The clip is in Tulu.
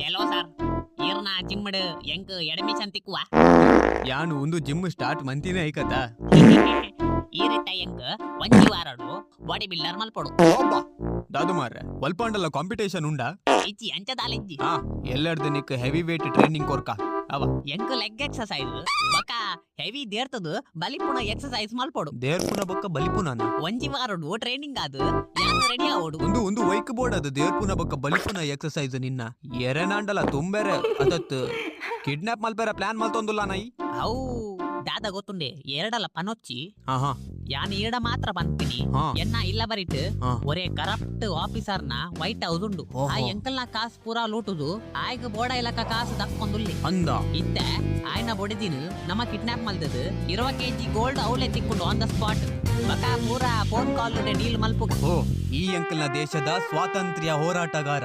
ಕೆಲೋ ಸರ್, ಈರ್ನ ಜಿಮ್ಡ್ ಎಂಕ್ ಎಡ್ಮಿಷನ್ ತಿಕ್ಕುವ? ಯಾನು ಒಂದು ಜಿಮ್ ಸ್ಟಾರ್ಟ್ ಮಂತಿನೇ ಐಕತ. ಈರಿಟ್ಟ ಎಂಕ್ ಒಂಜಿ ವಾರಡು ಬಾಡಿ ಬಿಲ್ಡರ್ ಮಲ್ಪೊಡು. ದಾದು ಮಾರ್ರೆ, ಒಲ್ಪಾಂಡಲ ಕಾಂಪಿಟೇಷನ್ ಉಂಡಾ? ಇಜ್ಜಿ, ಅಂಚದಾಲ ಇಜ್ಜಿ. ಹಾ, ಎಲ್ಲರ್ದು ನಿಕ್ ಹೆವಿ ವೇಟ್ ಟ್ರೈನಿಂಗ್ ಕೊರ್ಕ ಅವ. ಎಂಕ್ ಲೆಗ್ ಎಕ್ಸಸೈಸ್ ಬೊಕ ಹೆವಿ ದೇರ್ತದು ಬಲಿಪುಣ ಎಕ್ಸಸೈಸ್ ಮಲ್ಪೊಡು. ದೇರ್ಪುನ ಬೊಕ್ಕ ಬಲಿಪುನ? ಒಂಜಿ ವಾರಡು ಟ್ರೈನಿಂಗ್ ಆದ್ ಯಾನ್ ರೆಡಿ ಆವೊಡು. ಒಂದು ಒಂದು ವೈಕ್ ಬೋರ್ಡ್ ಅದು ದೇರ್ಪುನ ಬೊಕ್ಕ ಬಲಿಪುನ ಎಕ್ಸಸೈಸ್. ನಿನ್ನ ಎರೆನಾಂಡಲ ತುಂಬೆರೆ ಅದತ್ ಕಿಡ್ನಾಪ್ ಮಲ್ಪೆರ ಪ್ಲಾನ್ ಮಲ್ತೊಂದುಲ್ಲ ನೈ. ಅವು ದಾದ ಗೊತ್ತುಂಡೆ, ಎರಡಲ ಪನೊಚ್ಚಿ. ಹಾ ಹಾ. ಯಾನ್ ಈಡ ಮಾತ್ರ ಪನ್ಪಿನಿ. ಎನ್ನ ಇಲ್ಲ ಬರಿಟ್ ಒರೇ ಕರಪ್ಟ್ ಆಫೀಸರ್ ನ ವೈಟ್ ಹೌಸ್ ಉಂಡು. ಆ ಎಂಕಲ್ನ ಕಾಸು ಪೂರಾ ಲೂಟುದು ಆಯ್ಗ್ ಬೋಡ ಇಲಕ ಕಾಸು ದಕ್ಕೊಂದುಲ್ಲಿ. ಅಂದ? ಇತ್ತೆ ಆಯ್ನ ಬೊಡಿದಿನ ನಮ್ಮ ಕಿಡ್ನಾಪ್ ಮಲ್ದದು 20 ಕೆಜಿ ಗೋಲ್ಡ್ ಅವಲೆ ತಿಕ್ಕೊಂಡು ಆನ್ the spot. ಬಕ ಪೂರಾ ಫೋನ್ ಕಾಲ್ ಡೀಲ್ ಮಲ್ಪುಗ. ಓ, ಈ ಅಂಕಲ್ನ ದೇಶದ ಸ್ವಾತಂತ್ರ್ಯ ಹೋರಾಟಗಾರ.